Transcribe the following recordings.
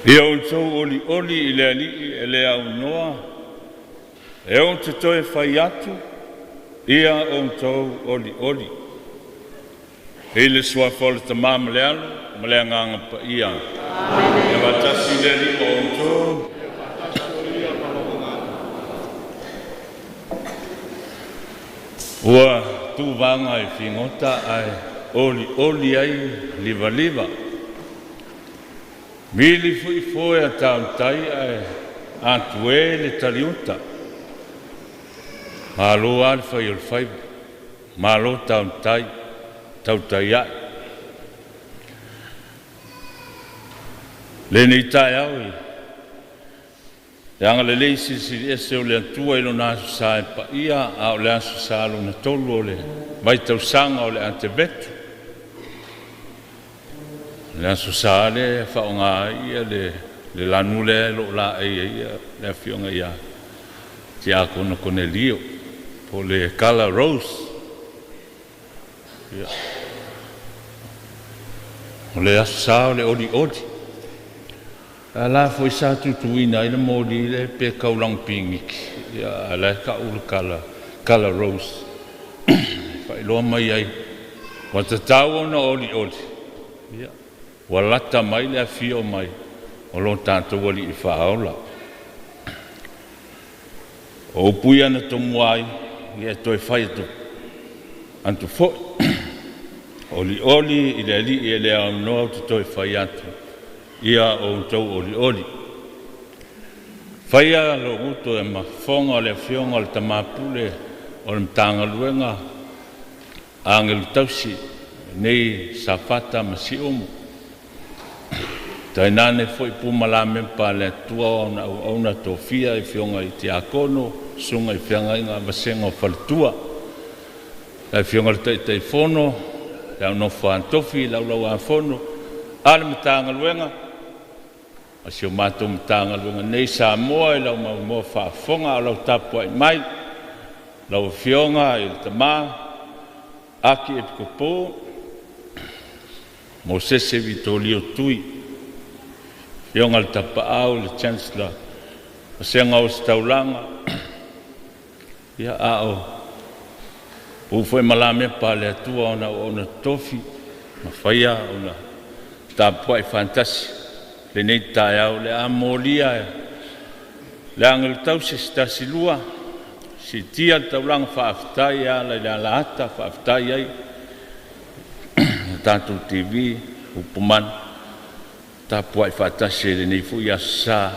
Ia outou olioli i le Alii e le aunoa, e ou te toe fai atu, ia outou olioli. I le suafa o le Tama ma le Alo ma le Agaga Paia. Ia faatasi le Alii ma outou. Ua tu vaga i figota ae olioli ai livaliva. Vili foi foe a tautai ae atue le taliuta. Malo lava le fai o le faiva, malo tautai, tautai ae. Lenei taeao i le agalelei silisili ese o le Atua i Lona Aso Sa e paia, a o le Aso Sa lona tolu o le vaitausaga o le Atevetu. O le Aso Sa lea e faaaoga ai le lanu lea o lo o laei ai le afioga ia Tiakono Konelio, po o le kala rose. Ia, o le Aso Sa o le olioli. A la foi sa tutuina ai le moli lea pe taulaga piniki, ia, a o la e tau le kala rose. Faailoa mai ai, ua tatau ona olioli, ia, ua lata mai le afio mai o lo tatou Alii Faaola. O upu ia na tomua ai, ia e toe fai atu foi. Olioli i le Alii e le aunoa ou te toe fai atu, ia outou olioli. Faia lou uto e mafofoga le afioga o le Tamapule o le Matagaluega a Agelu Tausi, nei Safata ma Siumu. Tainane foi puma lamempa a le Atua o ana auauna tofia i afioga i tiakono, susuga i feagaiga vasega o faletua. Le afioga i le Taitaifono, le au nofo a tofi, laulau-a-fono a le Matagaluega, ma si o matou Matagaluega nei Samoa i lau maimoa faafofoga a o lau tapuai mai, lau Afioga i le Tama Aki Epikopo Mosese Vitolio Tui, afioga i le Tapaau, le Chancellor, Vasega o Ositaulaga, ia a o pu foi ma lamepa a le Atua ona auauna totofi ma faia ona tapuai faatasi lenei taeao o le a molia le agelu tausi se tasi lua siitia le taulaga faafetai e ala i le alaata faafetai ai le tatou TV upumanu. Tapuai faatasi ai i lenei foi Aso Sa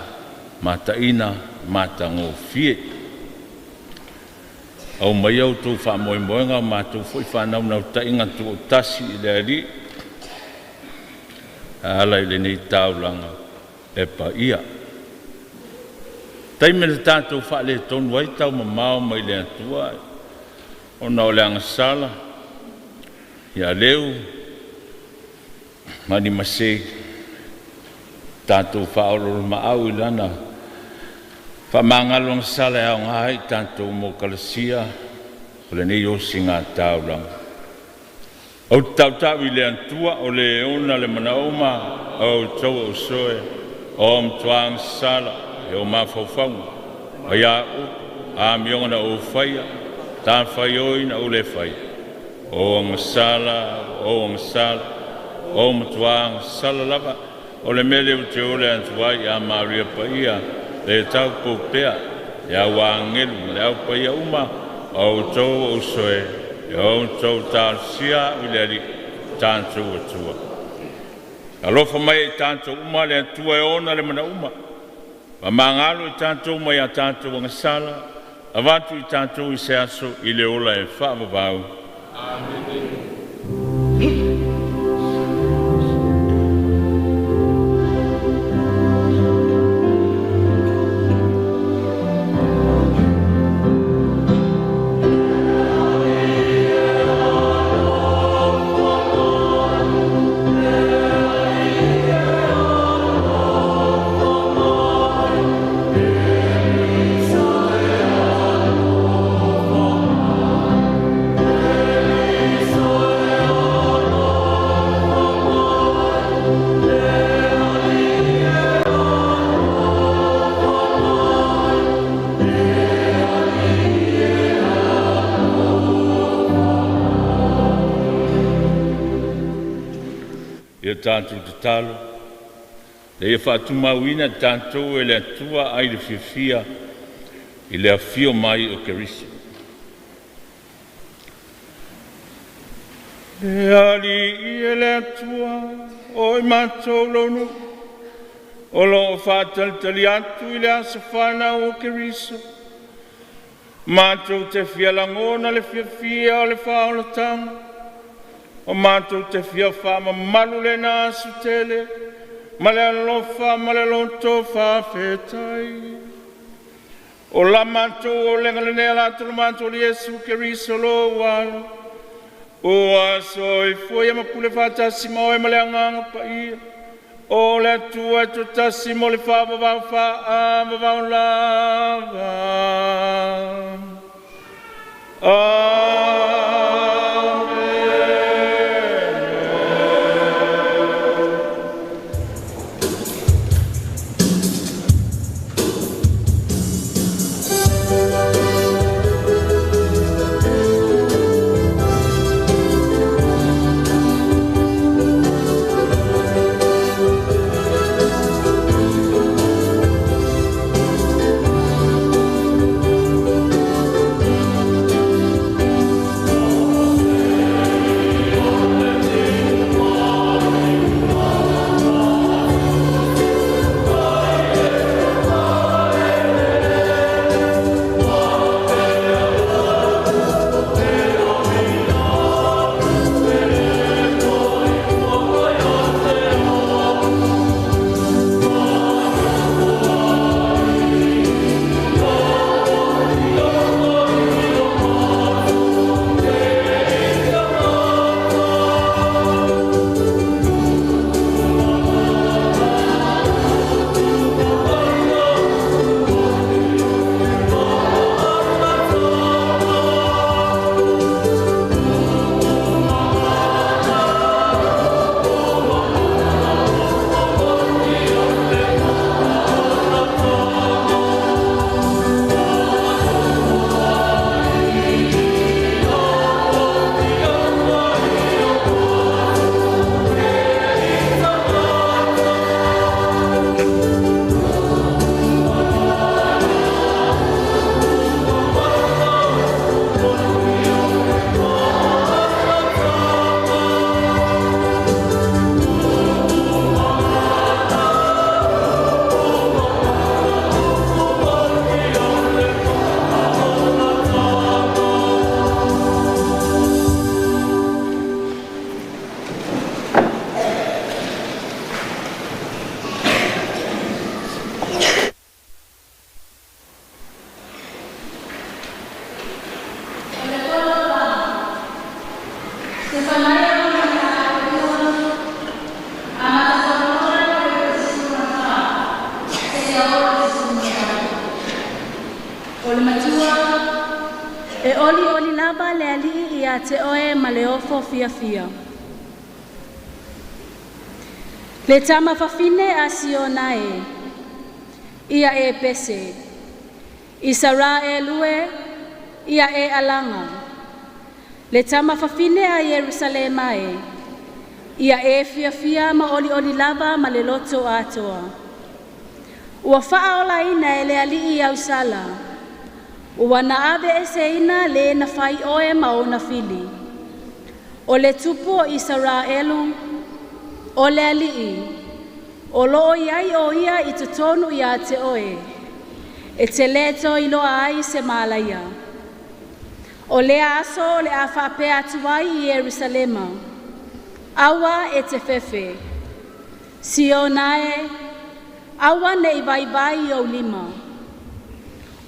mataina matagofie. Aumaia a outou faamoemoega, o matou foi faanaunautaiga tuuautasi i le Alii e ala i lenei taulaga e paia. Taimi na tatou faaletonu ai taumamao mai le Atua ona o le agasala ia leu ma ni masei, tatou faaoloolomaau i Lana faamagalo agasala e aoga ai i tatou mo kalasia o lenei osigataulaga. Ou te tautau i le Atua o Le e ona le manaoma o outou uso e, o matua agasala i ou mafaufauga, aiā upu, amioga na ou faia, matafaioi na ou le faia, ua ou agasala, ua ou agasala, ua ou matua agasala lava. O le mea lea ou te ole atu ai ia Maria Paia, le taupou pea, le au agelu ma le au paia uma, o outou ou uso e, ia outou talosia au i le Alii lo tatou Atua. Alofa mai ia i tatou uma le Atua e ona le manauma, faamagalo i tatou mai a tatou agasala, avatu i tatou i se aso i le ola e faavavau. Amene. Ia tatou tatalo ina ia faatumauina tatou e le Atua ai le fiafia i le afio mai o Keriso. Le Alii e le Atua, o i matou lou nuu, o lo o faatalitali atu i le aso fanau o Keriso, matou te fia lagona le fiafia o le faaolataga, ma matou te fia faamamalu lena aso tele ma le alofa ma le loto faafetai. O la matou auaulega lenei e ala i lo matou Alii Iesu Keriso lou Alo, ua soifua ma pule faatasi ma oe ma le Agaga Paia, o le Atua e toatasi mo le faavavau. Faavavau lava. Amene. O le matua e olioli lava le Alii ia te oe ma le ofo fiafia. Le tama fafine a Siona e, ia e pese. Isaraelu e, ia e alaga. Le tama fafine a Ierusalema e, ia e fiafia ma olioli lava ma le loto atoa. Ua faaolaina e le Alii au sala, ua na aveeseina le na fai oe ma ona fili. O le tupu o Isaraelu, o le Alii, o loo iai o ia i totonu ia te oe, e te lē toe iloa ai se malaia. O lea aso o le a faapea atu ai i Ierusalema, aua e te fefe. Siona e, aua ne i vaivai ou lima.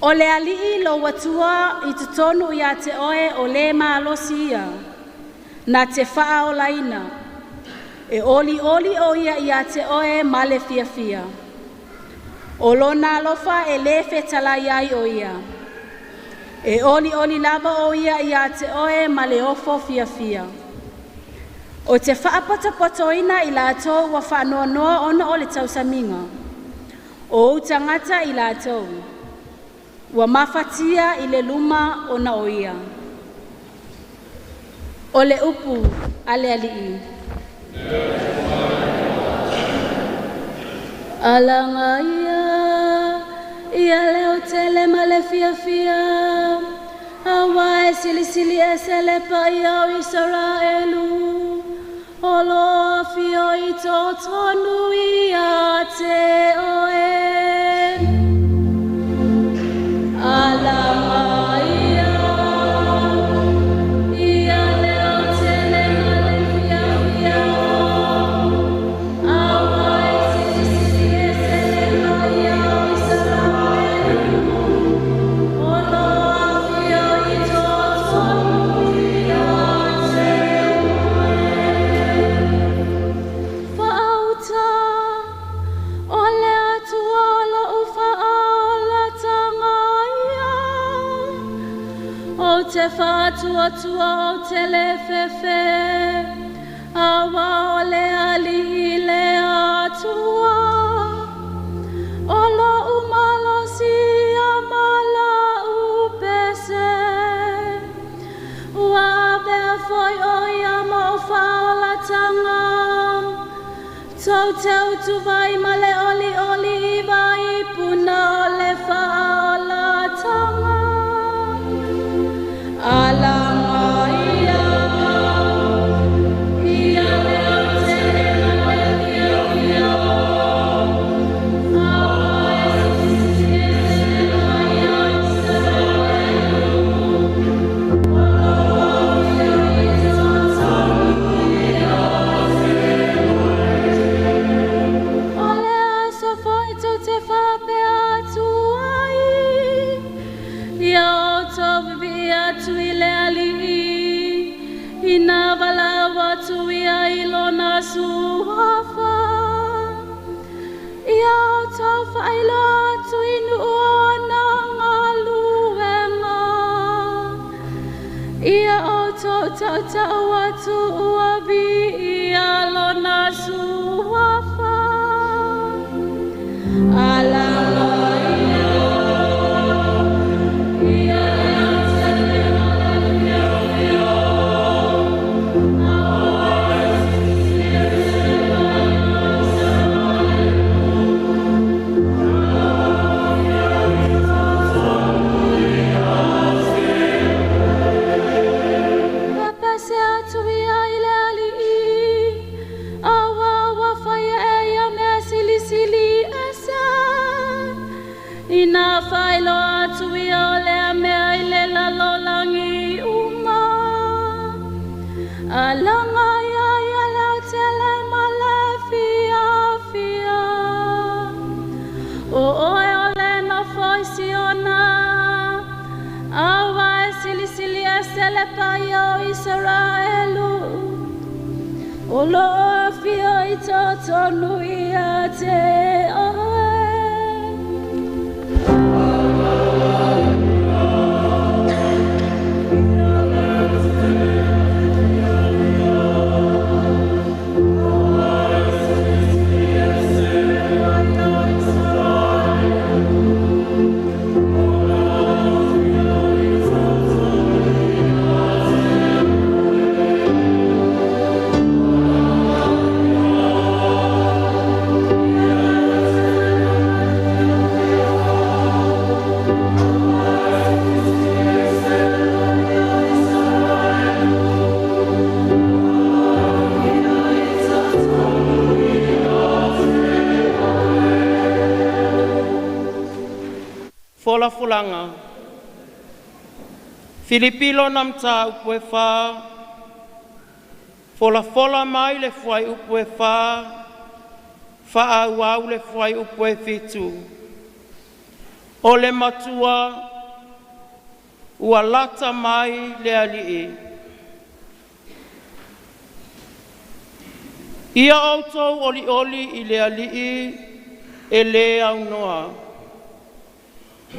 O le Alii lou Atua i totonu ia te oe o le malosi ia, na te faaolaina. E olioli o ia ia te oe ma le fiafia. O lona alofa e lē fetalai ai o ia. E olioli lava o ia ia te oe ma le ofo fiafia. O te faapotopotoina i latou ua faanoanoa ona o le tausamiga. O ou tagata i latou. Ua mafatia i le luma ona o ia. O le upu a le Alii. Alaga ia, ia leo tele ma le fiafia, aua e silisili ese le paia o Isaraelu, o lo afio i totonu ia te oe. Alaga ia, ia leo tele ma le fiafia, aua e silisili ese le paia o Isaraelu, o lo afio i totonu ia te oe. Faauta, o le Atua o lou faaolataga ia. Ou te faatuatua ou te lē fefe, aua o le Alii le Atua. O lou malosi ia ma lau pese. Ua avea foi o ia ma ou faaolataga. Tou te utuvai ma le olioli i vaipuna o le faaolataga. Alaga ia, ia leo tele ma le fiafia, aua e silisili ese le paia o Isaraelu, o lo afio i totonu ia te oe. O le aso foi tou te faapea atu ai, ia outou vivii atu i le Alii, ina valaau atu ia i lona suafa. Ia outou faailoa atu i nuu ona galuega. Ia outou tautau atu ua viia lona suafa. Alaga ia, ia leo tele ma le fiafia, aua e silisili ese le paia o Isaraelu, o lo afio i totonu ia te oe. Pepese atu ia i le Alii, aua ua faia e ia mea silisili ese. Ina faailoa atu ia o lea mea i le lalolagi uma. Alaga ia ia leo tele ma le fiafia. O oe o le nofo i Siona, aua e silisili ese le paia o Isaraelu, o lo afio i totonu ia te oe. Folafolaga. Filipi lona mataupu e 4, folafola mai le fuaiupu e 4, faaauau le fuaiupu e 7. O le matua ua lata mai le Alii. Ia outou olioli i le Alii e lē aunoa.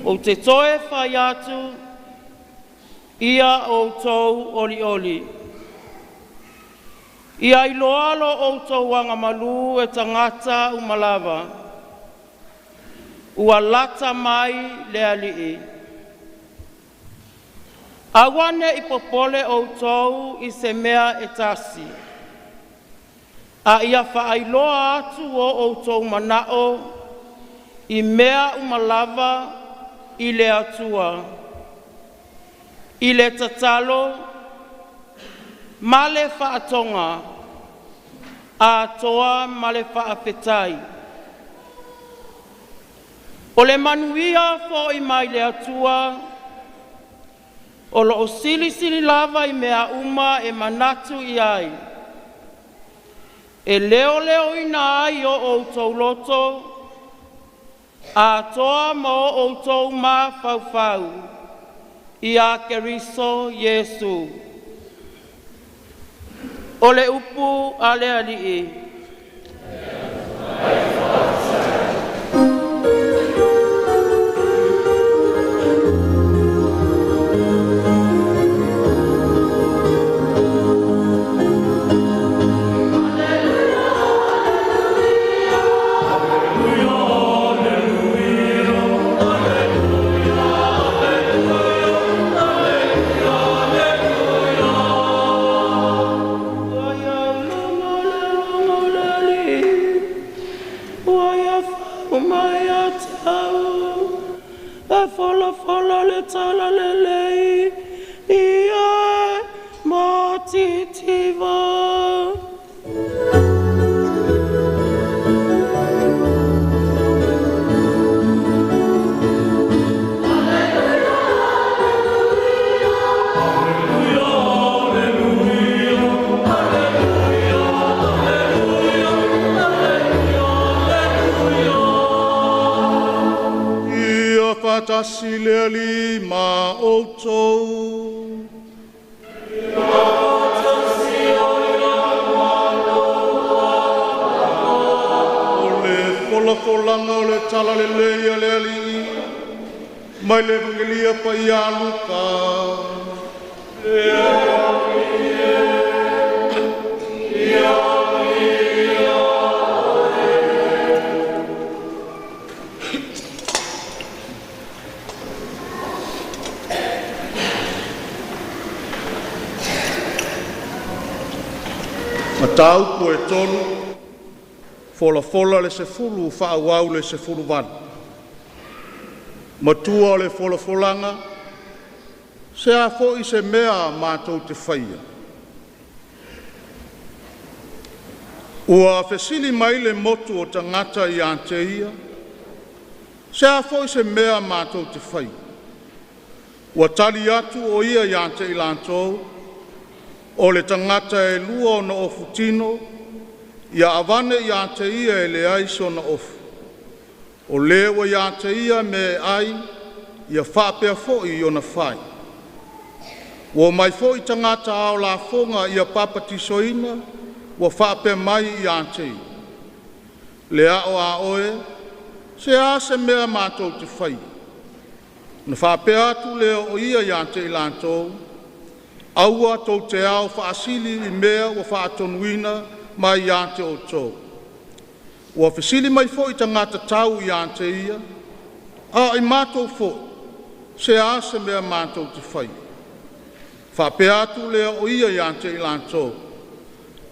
Ou te toe fai atu, ia outou olioli. Ia iloa lo outou agamalu e tagata uma lava. Ua lata mai le Alii. Aua ne i popole outou i se mea e tasi, a ia faailoa atu o outou manao i mea uma lava i le Atua. I le tatalo ma le faatoga atoa ma le faafetai. O le manuia foi mai le Atua o loo silisili lava i mea uma e manatu i ai, e leoleoina ai o outou loto atoa ma o outou mafaufau ia Keriso Iesu. O le upu a le Alii. E folafola le tala lelei ia matitiva. Ia faatasi le Alii ma outou. O le folafolaga o le tala lelei a le Alii mai le Evagelia Paia a Luka. Mataupu e 3, folafola le 10, faaauau le 18. Matua o le folafolaga, se a foi se mea matou te faia? Ua fesili mai le motu o tagata ia te ia, se a foi se mea matou te faia? Ua tali atu o ia ia te i latou, o le tagata e lua ona ofu tino, ia avane ia te ia e leai sona ofu. O le ua ia te ia mea e ai, ia faapea foi ona fai. Ua omai foi tagata ao lafoga ia papatisoina, ua faapea mai ia te ia, le ao a oe, se a se mea matou te faia? Na faapea atu lea o ia ia te i latou, aua tou te ao faasili i mea ua faatonuina mai ia te outou. Ua fesili mai foi tagata tau ia te ia, a o i matou foi, se a se mea matou te faia? Faapea atu lea o ia ia te i latou,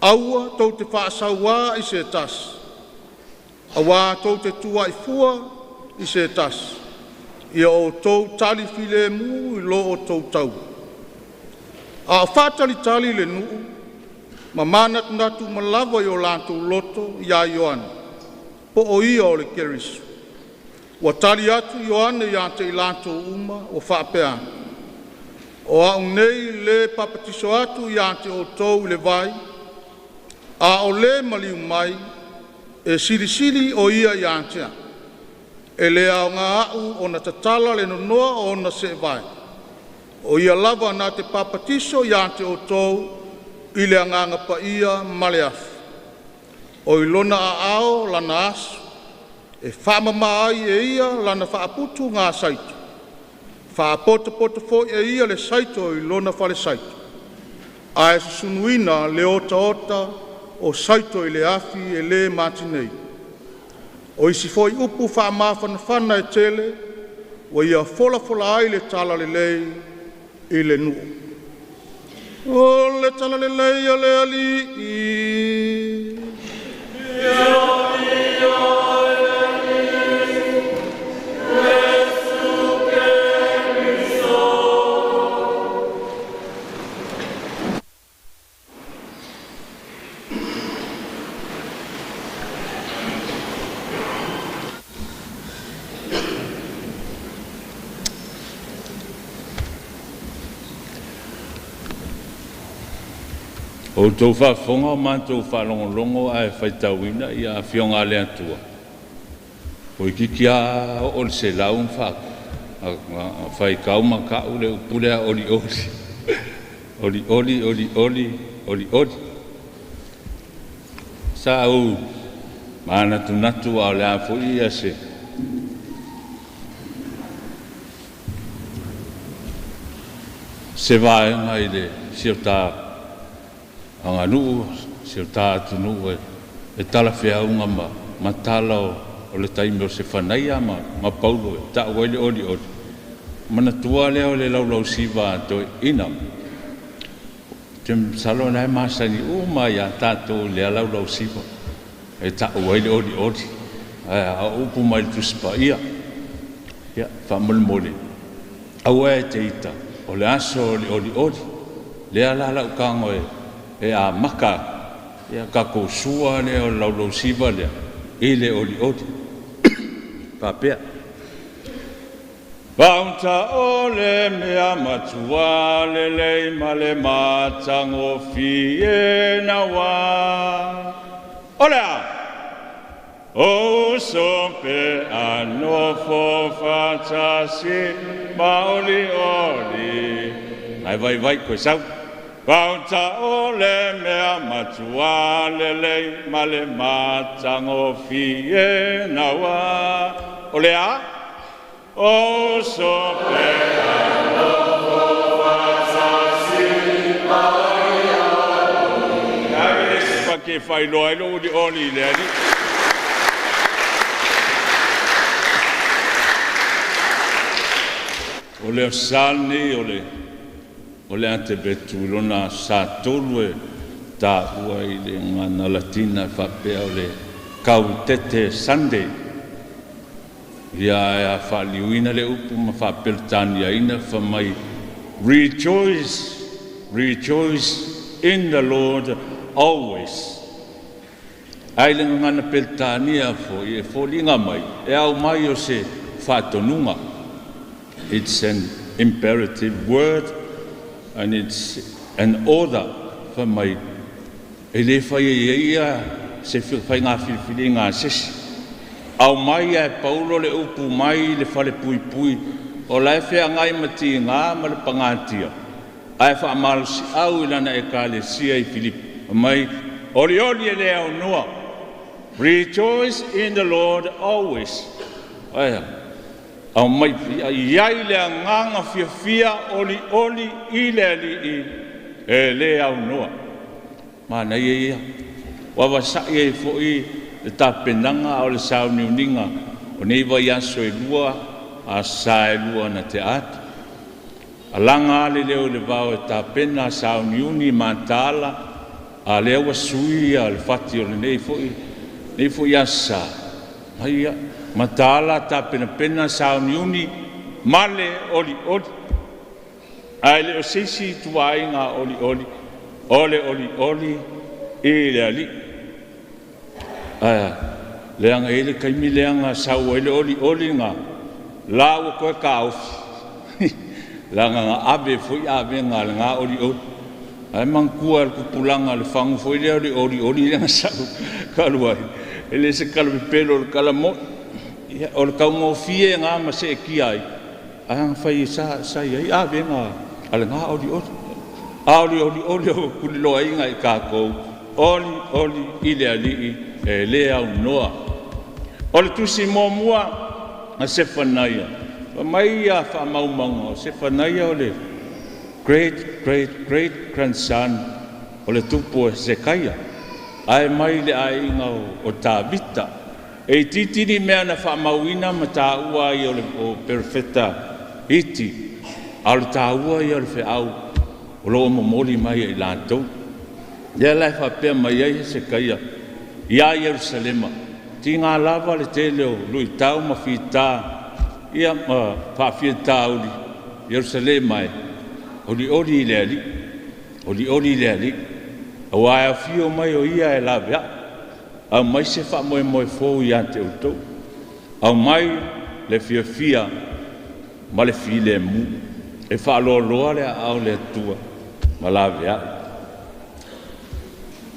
aua tou te faasauā i se tasi, auā tou te tuuai fua i se tasi, ia outou tali filemu i lo outou taua. A o faatalitali le nuu ma manatunatu uma lava i o latou loto ia Ioane, po o ia o le Keriso. Ua tali atu Ioane ia te i latou uma ua faapea atu, “O a'u nei le e papatiso atu ia te outou i le vai, a o Le maliu mai, e silisili o Ia ia te a'u. E le aoga aʻu ona tatala le nonoa o ona seevae. O Ia lava na te papatiso ia te outou i le Agaga Paia ma le afi. O i lona aao lana aso, e faamama ai e ia lana faaputugasaito, faapotopoto foi e ia le saito i lona falesaito, ae susunuina le otaota o saito i le afi e le matinei.” O isi foi upu faamafanafana e tele, ua ia folafola ai le Talalelei i le nuu. O le Talalelei a le Alii. O outou faafofoga o matou faalogologo ae faitauina ia Afioga a le Atua, toeitiiti lava oo i le 100 ma faitau ma tau le upu lea olioli, olioli, olioli, olioli. Sa ou manatunatu a o le a foi se vaega i le si o ta aganuu, si o ta atunuu e talafeauga ma tala o le taimi o Sefanaia ma Paulo e ta'u ai le olioli. Manatua lea o le laulausiva a toeaiina. Ou te masalo o lena e masani uma lava ia tatou i lea laulausiva e ta'u ai le olioli. A o upu mai le Tusi Paia. Ia, faamolemole aua e te ita, o le aso o le olioli. Lea la o le a ou tago e amata atu, ia tatou sua lea o le laulausiva lea i le olioli. E faapea: Fauta o le mea matua lelei ma le matagofie naua. O le a? O uso pe a nofo faatasi ma olioli. Nai vaivai koe sau. Fauta o le mea matua lelei ma le matagofie naua. O le a? O uso pe a nofo faatasi ma olioli. Ai le isi paki e faailoa ai lou olioli i le Alii. O le Aso Sa lenei o le Atepetu i lona Aso Sa tolu e taua i le gagana Latina e faapea o le Gaudete Sunday. Ia, ae a faaliliuina le upu ma faapeletaniaina fai mai, “Rejoice, rejoice in the Lord always.” Ae i le gagana Peretania foi e foliga mai e aumai o se faatonuga. It's an imperative word and it's an order. Fai mai e le fai e ia se faiga filifiliga a se isi. Aumai e Paulo le upu mai le fale puipui o la e feagai ma tiga ma le pagatia, ae faamalosiau i lana Ekalesia i Filipi, mai olioli e le aunoa. Rejoice in the Lord always. Aia, aumai i ai le agaga fiafia olioli i le Alii e le aunoa. Manaia ia. Ua vasai ai foi le tapenaga o le sauniuniga o nei vaiaso e lua, Aso Sa e lua na tea atu. Alaga lava le leo i le vao e tapena sauniuni mataala, a lea ua sui le fati o lenei foi Aso Sa, ia mataala tapenapena sauniuni ma le olioli. Ae le o se isi ituaiga olioli, o le olioli i le Alii. Ae Leaga e i ai le taimi lea na sau ai le olioli lena, la ua toe taofi, leaga na ave foi avega a lena olioli. Ae manatua e le tupulaga le fagu foi lea o le olioli lea na sau talu ai, e le o se tala pepelo o le tala moni. Ia, o le taugofie lena ma seetia ai, ae na fai sa i ai avega a lena olioli. A o le olioli o tuliloaina i tatou, olioli i le Alii e le aunoa. O le tusi muamua a Sefanaia, fai mai faamaumauga, o Sefanaia o le great great great grandson o le tupu o Hesekaia, ae mai le aiga o Tavita. E itiiti ni mea na faamauina ma taua ai o perofeta iti, a o le taua ia o le feau o lo o momoli mai e i latou. Lea la e faapea mai ai Hesekia ia Ierusalema, tiga lava le tele o luitau ma fita, ia ma faafitauli, Ierusalema e, olioli i le Alii, olioli i le Alii, aua e afio mai o Ia e laveai, aumai se faamoemoe fou ia te outou, aumai le fiafia ma le filemu, e faaloaloa le aao o le Atua ma laveai.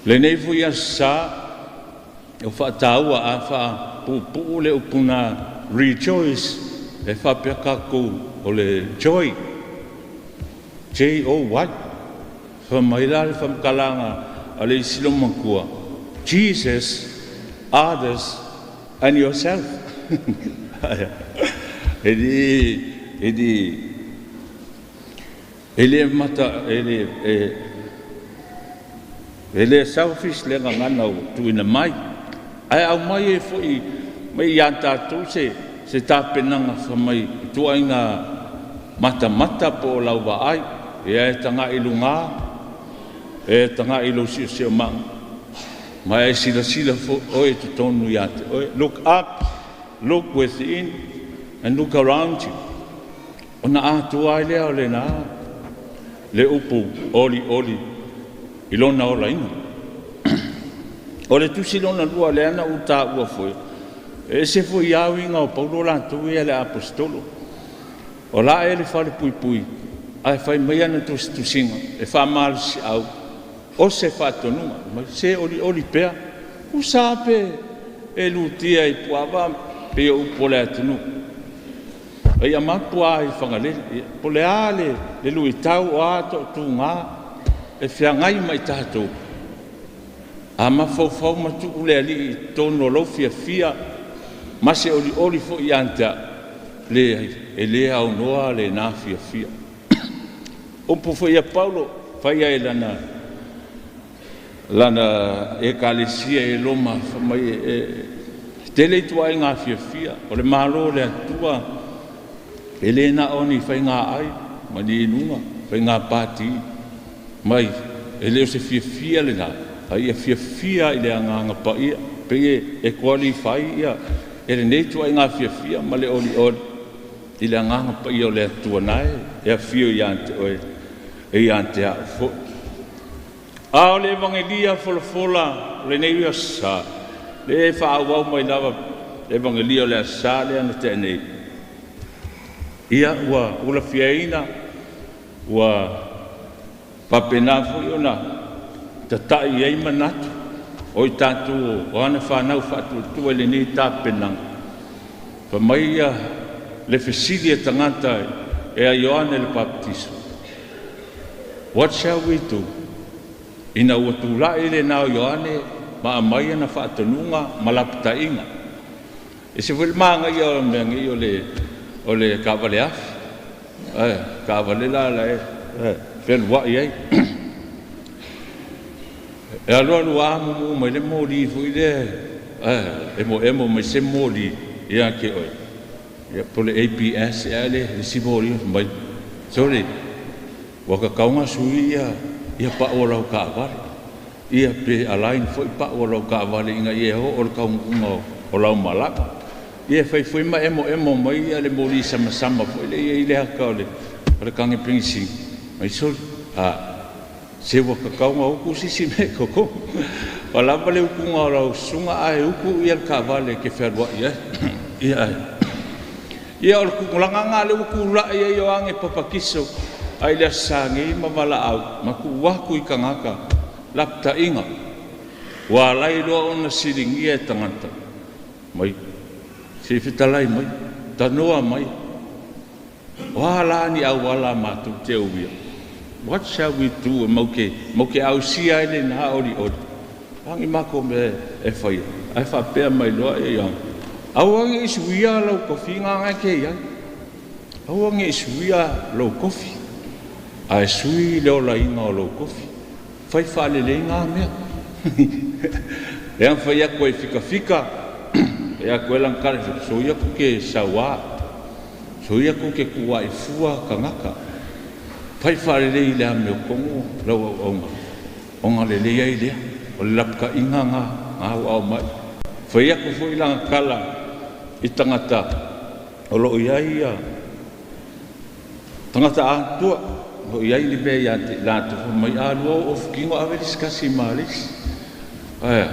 Lenei foi Aso Sa ua faataua, a faapuupuu le upu na rejoice, e faapea tatou o le joy, Joy. Fai mai la le faamatalaga a le isi loomatua, Jesus, others and yourself. E le mata e le e, e le selfish le gagana ua tuuina mai, ae aumai ai foi mai ia tatou se tapenaga fai mai ituaiga matamata po o lau vaai, ia e tagai i luga, e tagai i lou siosiomaga, ma e silasila foi oe i totonu ia te oe. Look up, look within, and look around you. Ona atoa ai lea o lena le upu olioli i lona olaina. O le tusi lona lua lea na ou taua foi, e ese foi lava uiga o Paulo latou ia le aposetolo. O la e le falepuipui, ae fai mai ana tusitusiga e faamalosiau, o se faatonuga, mai se olioli pea. Tusa lava pe e lutia i puava pei o upu o le atunuu, a ia mapu lava i Fagalele. Po o le a le luitau o a toatuga e feagai ma i tatou, a mafaufau ma tuu le Alii i totonu o lou fiafia ma se olioli foi ia te au, leai, e le aunoa lena fiafia. Upu foi a Paulo faia i lana ekalesia i Roma, fai mai e tele ituaiga fiafia o le Malo o le Atua, e le na o ni faiga ai ma ni inuga, faiga pati mai, e le o se fiafia lena, a ia fiafia i le Agaga Paia, pei e qualify ia e lenei ituaiga fiafia ma le olioli i le Agaga Paia o le Atua na e afio ia te oe e ia te au foi. A o le Evagelia folafola o lenei Aso Sa, le faaauau mai lava le Evagelia o le Aso Sa lea na tea nei, ia ua ulafiaina, ua faapena foi ona tatai i ai manatu o i tatou o ana fanau faatuatua i lenei tapenaga. Fai mai ia le fesili a tagata e a Ioane le Papatiso, what shall we do? Ina ua tulai lena o Ioane ma aumai ana faatonuga ma lapataiga. E se foi le magaia o mea nei o le taavale afi, taavale la la e fealuai ai. E alu alu a mumu mai le moli foi lea, emo emo mai se moli ia te oe. Ia po le ABS ea le isi moli mai. Sorry, ua tatau ona sui ia pau o lau taavale. Ia pe align foi pau o lau taavale ina ia oo le taunuuga o lau malaga. Ia fai foi ma emo emo mai ia le moli samasama foi le ia i le ata o le tane penisini. Mai soli, a se ua tatau ona utu se isi mea i totonu. Ua lava le utuga o lau susuga ae utu le taavale e te fealuai ai. Ia, ia o le tulaga lena lea ua tulai ai Ioane Papatiso ai le Aso Sa nei ma valaau ma tuu atu i tagata lapataiga ua ala ai loa ona siligia e tagata mai se i fetalai mai, tanoa mai, o a la ni auala matou te uia? What shall we do? Matou te ausia ai lena olioli. O a ni matou mea e faia? Ae faapea mai loa Ioane, aua ne i suia lou tofiga lena e te i ai. Aua ne i suia lou tofi, ae sui le olaina o lou tofi. Fai faalelei na mea. Lea na fai atu ai fikafika, fai atu ai lana tala, soia tou te sauā, soia tou te tuuai fua tagata. Fai faalelei i le amiotonu lau auaunaga ona lelei ai lea. O le lapataiga lena ua aumai. Fai atu foi lana tala i tagata o lo o i ai tagata atua o lo o i ai le mea ia te i latou, fai mai, a lua o ofu tino, ave le isi tasi ma le isi. Ae a?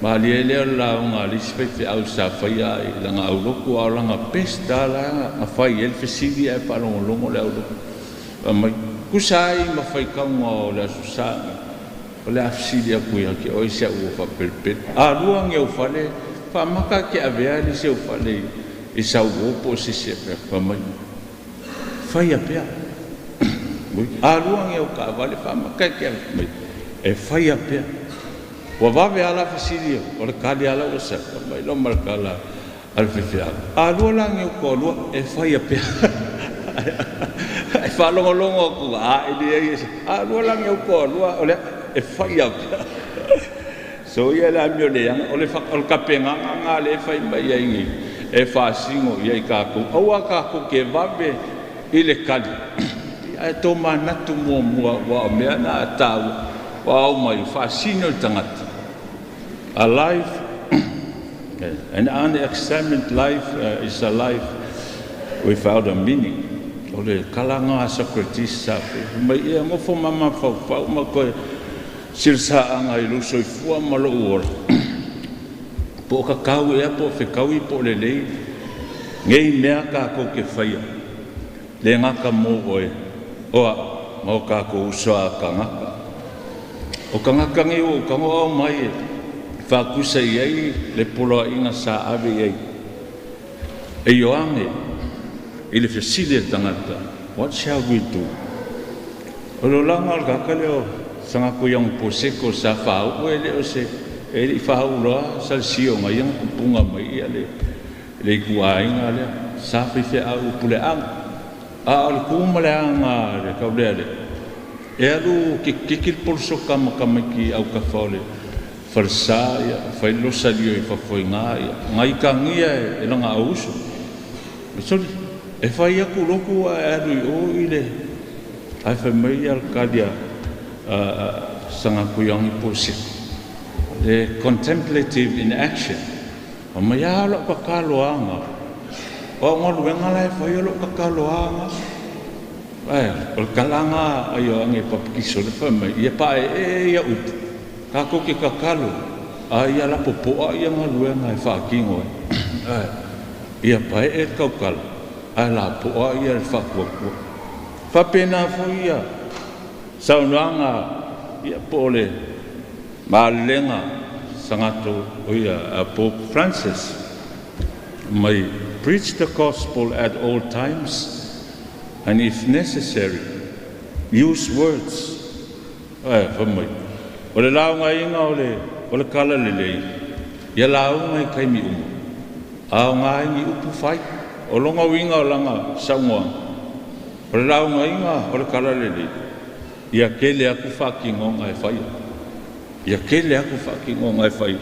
Malie lea o le lauga a le isi faifeau sa faia i lana aulotu, a o lana best lava la na fai ai le fesili ae faalogologo le aulotu. Fai mai, tusa ai ma faitauga o le Aso Sa lenei, o le a fesili atu ia te oe si au uo faapelepele. A lua ni ou fale, faamata e te avea le isi ou fale i sau uo po o se isi e avea? Fai mai, faia pea. A lua ni au taavale, faamata e te avea? Fai mai, e faia pea. Ua vave lava la fesili, o le tali lava la ua sau, fai mai loa ma le tala a le faifeau, a lua la ni ou toalua, e faia pea. Ae faalogologo atu, a e leai, a lua la ni ou toalua, o le a? E faia pea. Soia le amio leaga, o le tapenaga lena lea e fai mai ai nei, e faasino i ai tatou. Aua tatou te vave i le tali, ae tomanatu muamua, aua o mea na a taua, ua aumai, faasino i le tagata. A life, an unexamined life is a life without a meaning. O le tala lena a Socrates sa fai mai, ia nofo ma mafaufau ma toe silasaaga i lou soifua ma lou ola, po o tatau ea, po o fetaui, po o lelei nei mea tatou te faia, le gata mo oe, o a'u ma o tatou uso a tagata. O tagata nei ua ou tago aumai e faatusa i ai le poloaiga sa ave i ai e Ioane i le fesili a le tagata, what shall we do? O le olaga o le tagata lea o Sagako Young Poseko sa faauu e le o se e le i faauu loa salesio na ia na tupuga mai ia le ituaiga lea sa faifeau puleaga. A o le tu ma le aga le taulea lea, e alu kikiki le polosoka ma tamaiti autafa o le falesa, ia fai le losalio i fafo i gā, ia gaikagia e lana auuso. Soli, e fai atu lotu ae alu i o i le ae fai mai ia le kali a Sagako Ioane Poseko, le contemplative in action. Fai mai, a o lau tatalo lava lena. O au galuega la e fai o lau tatalo lava lena. Ae o le tala lena a Ioane Papatiso le fai mai, ia paeee ia upu, tatou te tatalo, a ia lapopoa ia galuega e faatino ai. Ae ia paee le tautala, ae lapoa ia le faatuatua. Faapena foi ia saunoaga ia po o le malelega Sagato o ia Pope Francis mai, preach the gospel at all times and if necessary use words. Ae fai mai, o le laugaina o le tala lelei, ia lauga i taimi uma, a o ngā ni upu fai. O longa uiga o lana saunoaga, o le laugaina o le tala lelei, ia tele atu faatinoga e faia. Ia tele atu faatinoga e faia,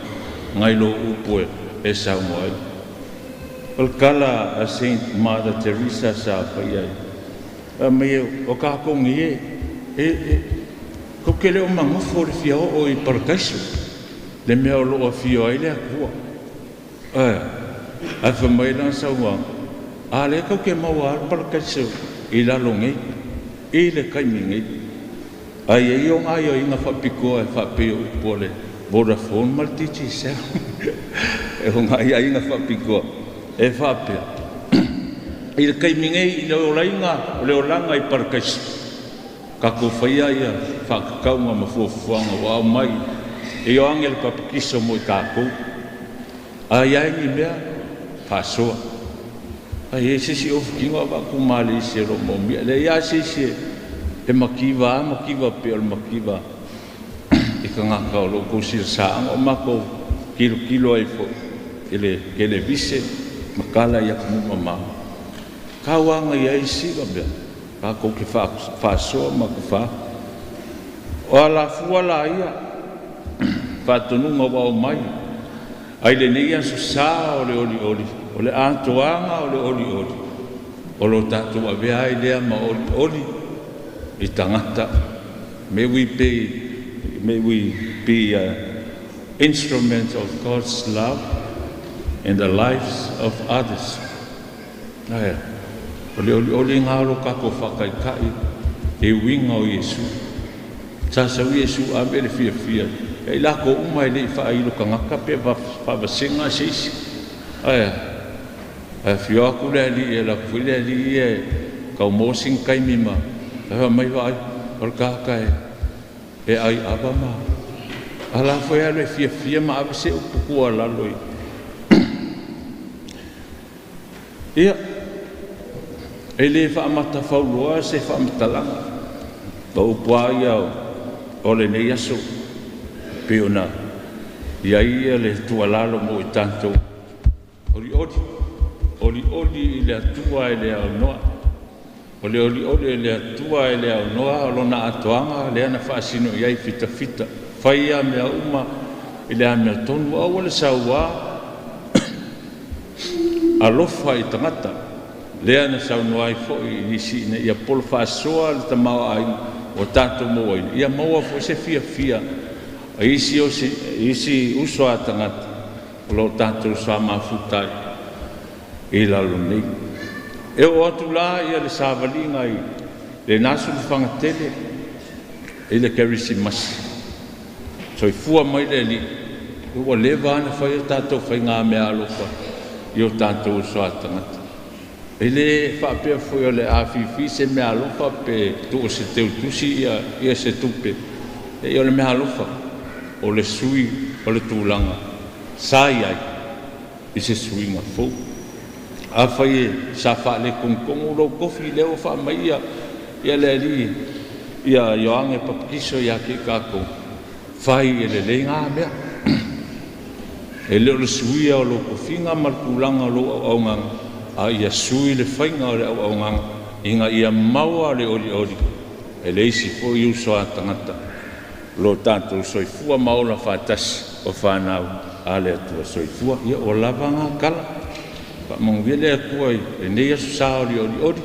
ngai lo upu e saunoa ai. O le tala a Saint Mother Teresa sa faia ai, fai mai o tatou nei e tou te le o magofo le fia oo i parakaiso, le mea o loo afio ai le Atua. Ae, ae fai mai lana saunoaga, a lea tou te maua lava le parakaiso i lalo nei, i le taimi nei. Ai e ia o gaioiga faapitoa e faapei o upu o le Vodafone ma le Digicel. E ogai aiga faapitoa e faapea i le taimi nei i le olaina o le olaga i Parakaiso, tatou faia ia faatatauga ma fuafuaga ua aumai e Ioane le Papatiso mo i tatou. A i ai ni mea faasoa, a i ai se isi ofu tino avatu ma le isi e lo maumia. Le ia se isi e mativa a mativa pe o le mativa i tagata o lo tou silasaaga o matou tilotilo ai foi i le televise ma tala i atunuu mamao. Tauaga i ai sila mea tatou te faasoa ma tafā. O alafua la ia faatonuga ua aumai ai lenei aso sa o le olioli, o le atoaga o le olioli o lo tatou avea ai lea ma olioli i tagata. May we be instruments of God's love in the lives of others. Ae, o le olioli ngā o lo tatou faataitai e uiga o Iesu. Sa sau Iesu ave le fiafia. E i lako uma e le i faailo tagata pe faavasega se isi. Ae, afio atu le alii e laku foi le alii ia e tau sina taimi ma ae mai vaai o le tagata e ai ava ma ala foi alu e fiafia ma ave se upu tuualalo i ia e le faamatafauloa se faamatalaga o upu a ia o lenei aso pei ona i ai ia le tuualalo mo i tatou olioli olioli i le Atua e le aunoa o le olioli e le Atua e le aunoa o lona atoaga lea na faasino i ai fitafita fai ia mea uma i le amiotonu aua le sauā alofa i tagata lea na saunoa ai foi i nisi ina ia polo faasoa le tamaoaiga ua tatou mauaina ia maua foi se fiafia a isi, osi, isi uso a tagata o lo o tatou sa mafuta ai i lalo nei. E oo atu la ia le savaliga i lena sulufagatele i le Kerisimasi. Soifua mai le Alii, ua leva ona fai o tatou faiga meaalofa i o tatou uso a tagata. E le faapea foi o le afifi se meaalofa pe tuu se teutusi ia se tupe. E o le meaalofa o le sui o le tulaga sa i ai i se suiga fou. Afai e sa faaletogitogu lou tofi lea ua faamai ia, ia le alii ia Ioane Papatiso ia te i tatou, fai e lelei ngā mea. E le o le suia o lou tofiga ma le tulaga o lou auaunaga, a ia sui le faiga o le auaunaga ina ia maua le olioli e le isi foi uso a tagata lo tatou soifua ma ola faatasi o fanau a le Atua soifua. Ia ua lava ngā tala. Faamanuia le Atua i lenei aso sa olioli.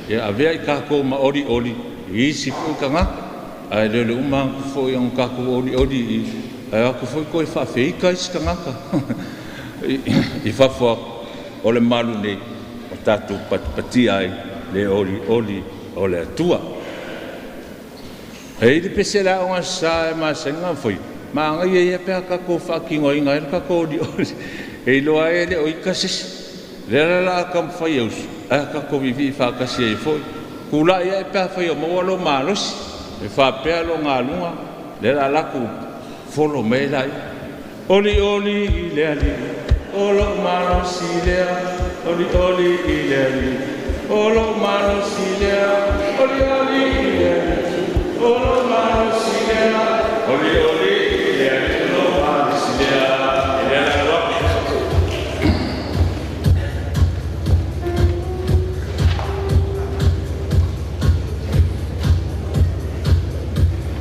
Ia avea i tatou ma olioli i isi foi tagata. Ae le o le uma atu foi ona tatou olioli i ae atu foi toe faafeita isi tagata i fafo atu o le malu nei o tatou patipatia ai le olioli o le Atua. E i le pese le aoga sa e masani foi, magaia ia pe a tatou faatinoina ai le tatou olioli. E iloa ai e le o ita se isi. Lea la la taumafai e usu, ae tatou viivii faatasi ai foi. Tulai ae pe afai o maua lou malosi, e faapea lou galuga, lea la latou folo mai ai laia. Olioli i le Alii, o lou malosi lea, olioli i le Alii, o lou malosi lea, olioli i le Alii, o lou malosi lea, olioli i le Alii, o lou malosi lea. E lea la aloa.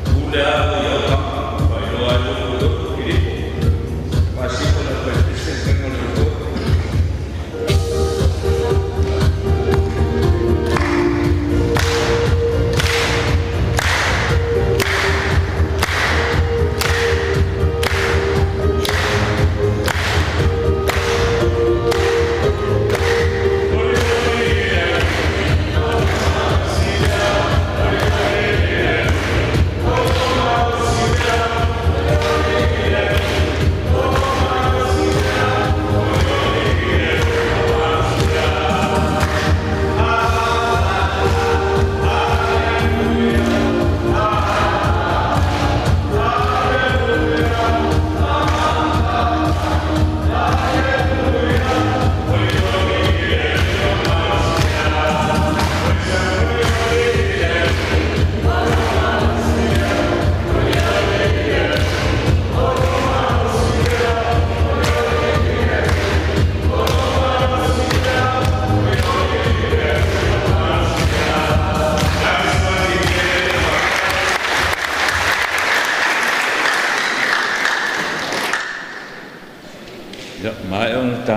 Pule au ia o kama, faailoa ai lou upu Filipo. Faasino le faipese faiga o le olioli.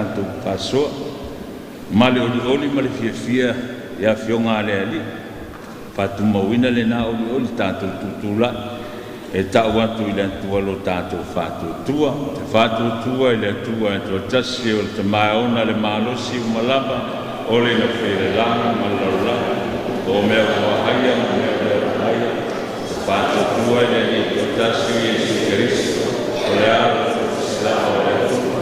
tatou faasoa ma le olioli ma le fiafia i Afioga a le Alii. Faatumauina lena olioli, tatou tutulai e ta'u atu i le Atua lo tatou faatuatua. Ou te faatuatua i le Atua e toatasi, o le Tama e ona le malosi uma lava, o le na faia le lagi ma le lalolagi, o mea ua vaaia ma mea e le o vaaia. Faatuatua i le Alii e toatasi, o Iesu Keriso, o le Alo toatasi lava o le Atua,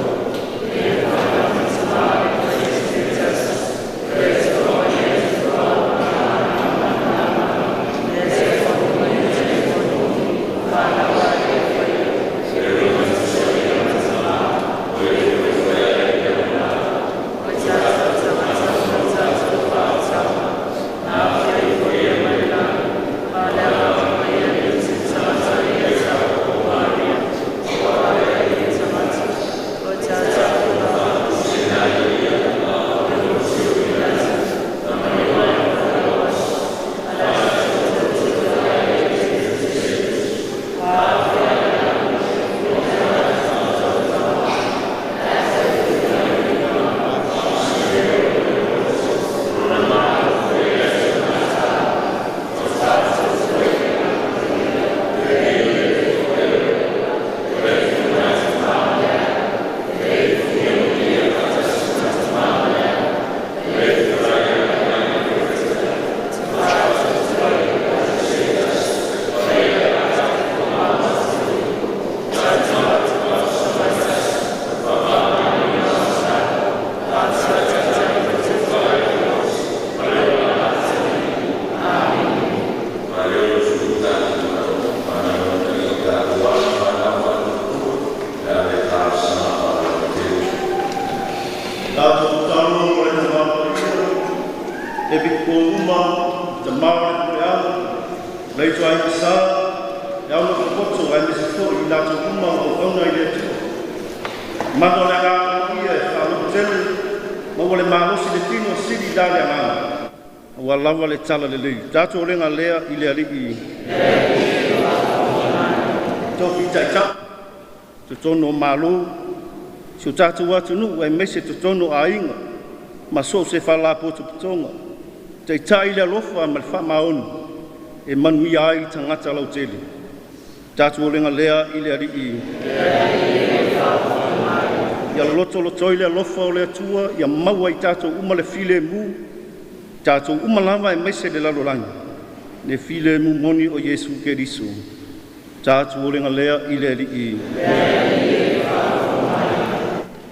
Tatou tatalo mo le Tama Paia, le Epikopo uma, le Tama o le Puleao, le Ituaiga Sa, le Au Nofo aemaise foi i latou uma o auauna i le Atua. Mana o le Agaga Paia e faalototele, maua le malosi le tino sili la le agaga. Ua lava le tala lelei. Tatou olega lea i le Alii. Tofi taitai, totonu o Malo, si o tatou atunuu aemaise totonu o aiga, ma so o se faalapotopotoga. Taitai le alofa ma le faamaoni e manuia ai tagata lautele. Tatou olega lea i le Alii. Ia lotolotoi le alofa o le Atua, ia maua i tatou uma le filemu, tatou uma lava aemaise le lalolagi, le filemu moni o Iesu Keriso. Tatou olega lea i le Alii.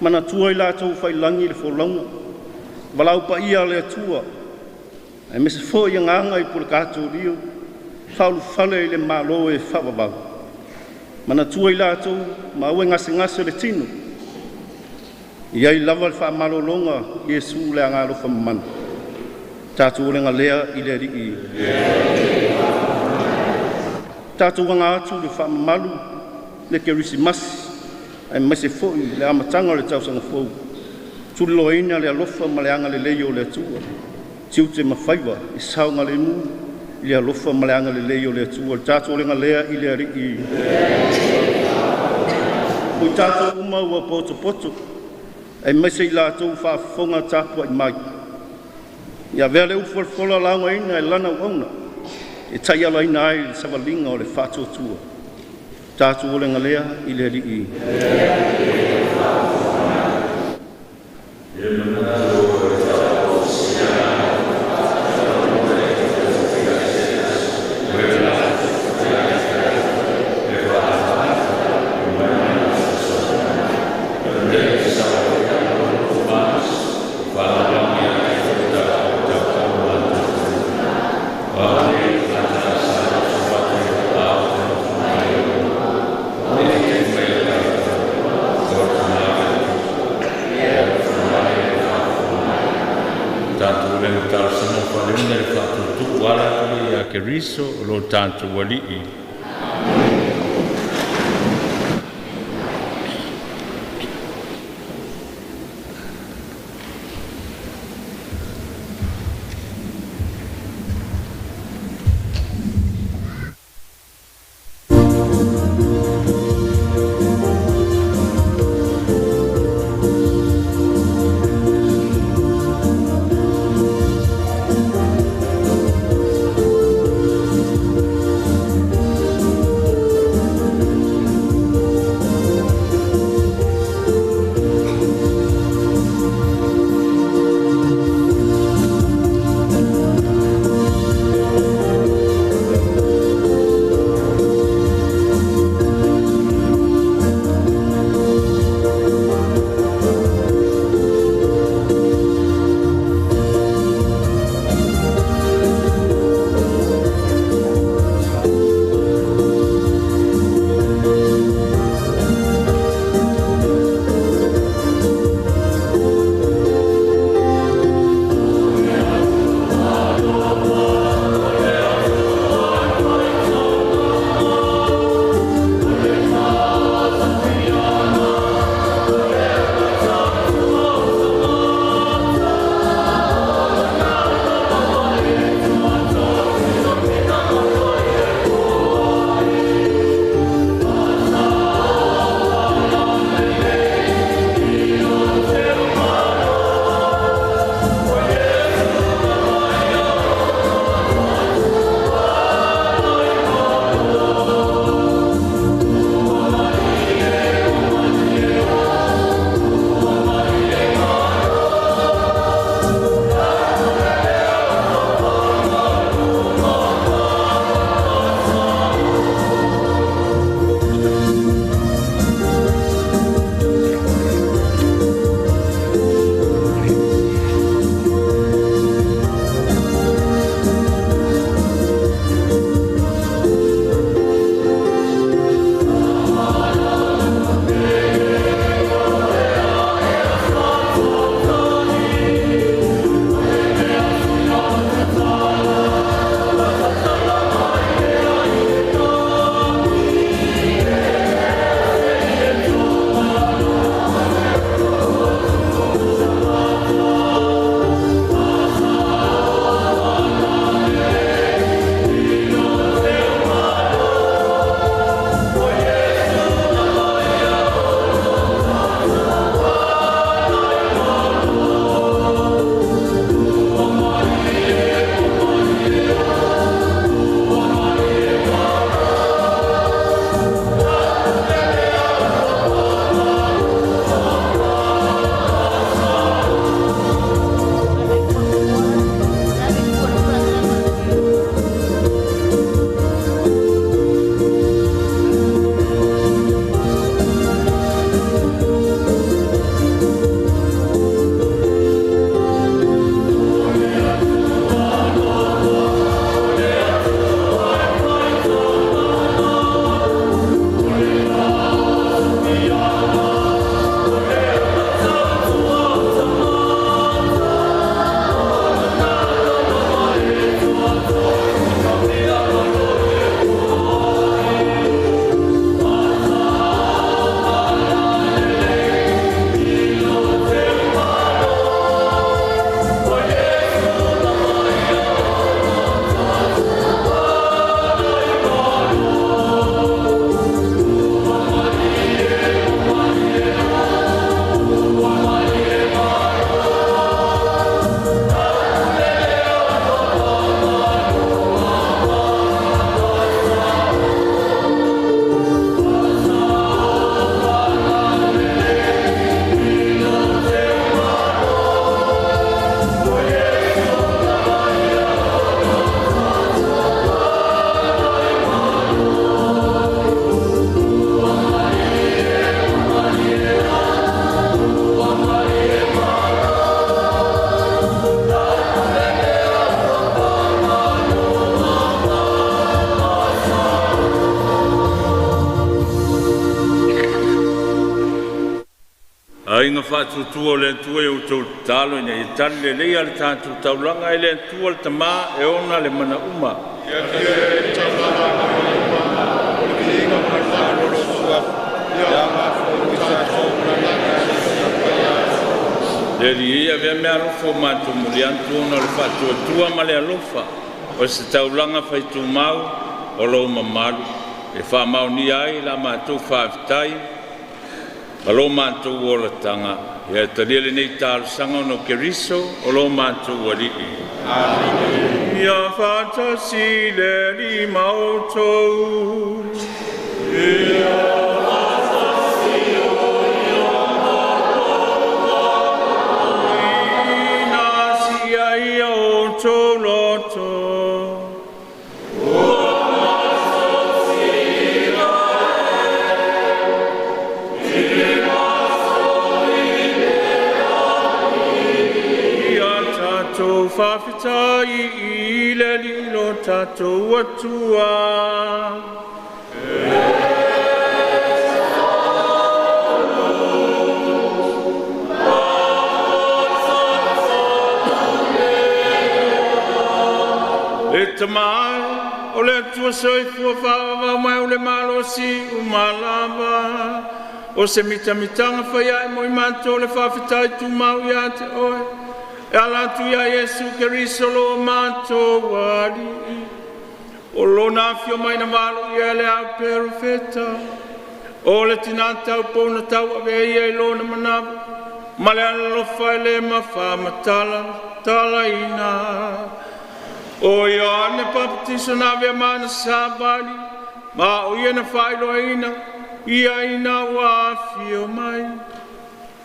Manatua i latou faiilagi le folauga, valaau paia a le Atua, aemaise foi agaga i pulekatorio, faaulufale i le Malo e faavavau. Manatua i latou ma aua e gasegase o le tino, i ai lava le faamalologa Iesu le Agaalofa Mamana. Tatou olega lea i le Alii. Tatou aga atu le faamamalu le Kerisimasi aemaise foi le amataga o le tausaga fou, tuliloaina le alofa ma le agalelei o le Atua, tiute ma faiva i saogalemu i le alofa ma le agalelei o le Atua. Le tatou olega lea i le Alii. O i tatou uma ua potopoto, aemaise i latou faafofoga tapuai mai. Ia avea le ufu a le fola laugaina e lana auauna e taialaina ai le savaliga o le faatuatua. Tatou olega lea i le Alii. Tatou le talosaga faaleuna le faatuatua ala atu ia Keriso o lo tatou Alii. Aiga faatuatua o le Atua i a outou tatalo ina ia tali lelei a le tatou taulaga e le Atua le Tama e ona le mana uma. Ia talia e le taulaga a uma o le viiga ma le faaloalo ia aoga foi mo i tatou ma le Ekalesia Paia. Le Alii e, avea meaalofa ua matou momoli atu ona o le faatuatua ma le alofa o se taulaga faitumau o lou mamalu, e faamaonia ai la matou faafetai ma lo matou olataga. Ia e talia lenei talosaga ona o Keriso o lo matou Alii. Ia faatasi le Alii ma outou. Ina sia ia outou loto. Ia tatou faafetai i le Alii lo tatou Atua. E Tama e, o le Atua soifua faavavau mai o le malosi uma lava, o se mitamitaga faiae mo i matou le faafetai tumau ia te oe, e ala atu ia Iesu Keriso lo matou Alii. O lona afio mai na valoia e le au perofeta, o le tina taupou na tauavea ia i lona manava, ma le alolofa e le mafamatalatalaina. O Ioane Papatiso na avea ma ana savali, ma o ia na faailoaina ia ina ua afio mai.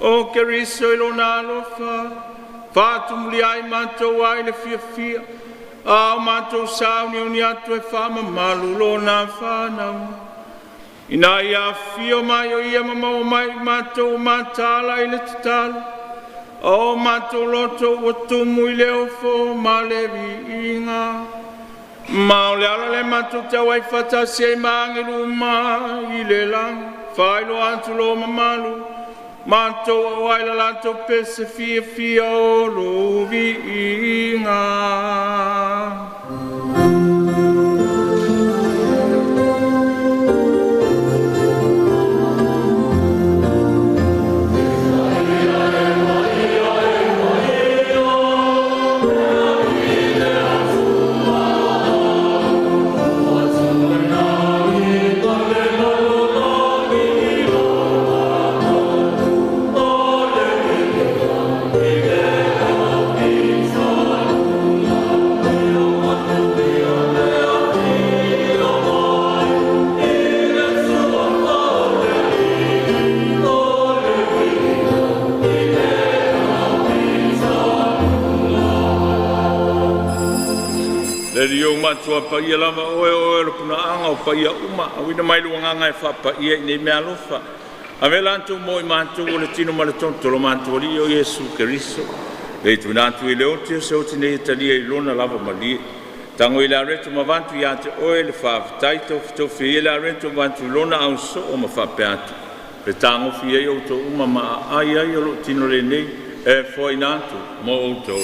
O Keriso i lona alofa, faatumulia ai matou ai le fiafia, a o matou sauniuni atu e faamamalu lona whanau. Ina ia afio mai o ia ma maua mai i matou o mataala i le tatalo, a o matou loto ua tumu i le ofo ma le viiga. Ma o le ala le matou tau ai faatasi ai ma agelu uma i le lagi, faailoa atu lo mamalu, matou au ai la latou pese fiafia o lo viiga. Le Alii o matua paia lava oe o oe o le punaaga o paia uma, auina mai le agaga e faapaia i nei meaalofa. Ave latou mo i matou o le tino ma le toto o lo matou Alii o Iesu Keriso. Le tuuina atu i le oti o se oti nei e talia i lona lava malie. Tago i le areto ma avatu ia te oe le faafetai, tofitofi ai le areto ma avatu i lona ausoo ma faapea atu. E tagofi ai outou uma ma aai ai o lou tino lenei e foaina atu mo outou.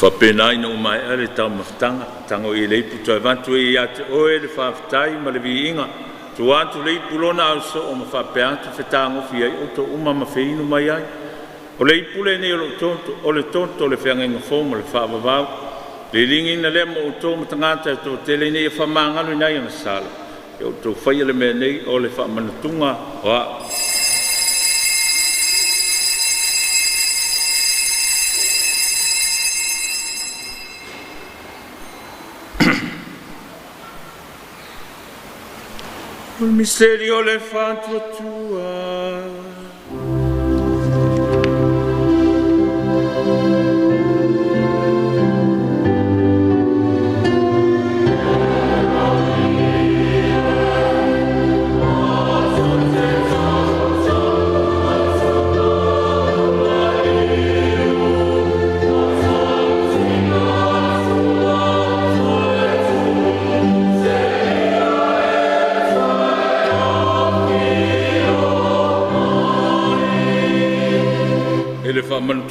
Faapena ina ua maea le taumafataga, tago i le ipu toe avatu ai ia te oe le faafetai ma le viiga, tua atu le ipu lona ausoo ma faapea atu, fetagofi ai outou uma ma feinu mai ai. O le ipu lenei o lou toto, o le toto o le feagaiga fou ma le faavavau, le ligiina lea mo outou ma tagata e toatele, ina ia faamagaloina ai aga sala. Ia outou faia le mea nei o le faamanatuga o a'u. O le miseli o le faatuatua.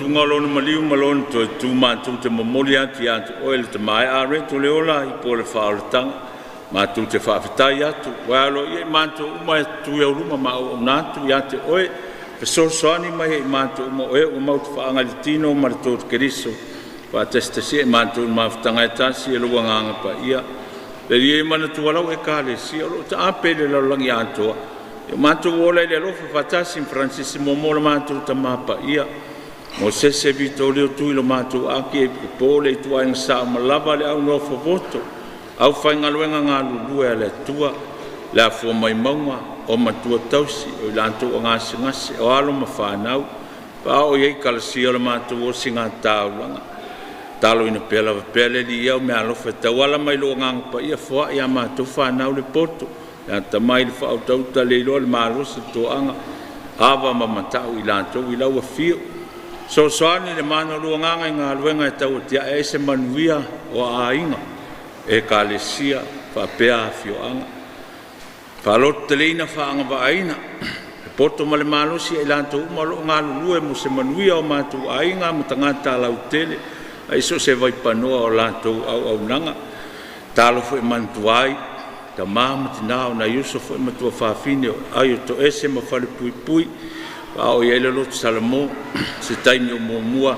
luga o Lona maliu ma Lona toe tu matou te momoli atu ia te Oe le Tama e Areto le ola ipu o le faaolataga, matou te faafetai atu ua e aloaia i matou uma e tu i auluma ma auauna atu ia te Oe, fesoasoani mai ai i matou uma o e ua mautufaaga i le tino ma le toto o Keriso, faatasi i matou i le mafutaga e tasi e lou Agaga Paia. Le Alii e manatua lau Ekalesia o loo taape i le lalolagi atoa, ia matou ola i le alofa faatasi ma Faranisi muamua lo matou Tama Paia, Mosese Vitolio Tui lo matou Aki Epikopo le Ituaiga Sao ma lava le au nofo voto, aufaigaluega galulue a le Atua le afua mai mauga o matua tausi o i latou o gasegase, o alo ma fanau faaoo iai kalasia o le matou osigataulaga. Tataloina pea lava pea le Alii i au meaalofa e tauala mai lou Agaga Paia, foai a matou fanau le poto, le atamai, le faautauta, le iloa, le malosi, le toaga, ava ma mata'u i latou i lau afio. Fesoasoani le mana o lou Agaga i galuega e tau atiae ai se manuia o aiga, ekalesia faapea afioaga. Faalototeleina, faagavaaina le poto ma le malosi ia i latou uma o loo galulue mo se manuia o matou aiga ma tagata lautele i soo se vaipanoa o latou auaunaga. Talofa e manatua ai tama ma tina o nai uso foi ma tuafafine o aio toese ma falepuipui. Faaoo iai le loto Salamo se taimi o muamua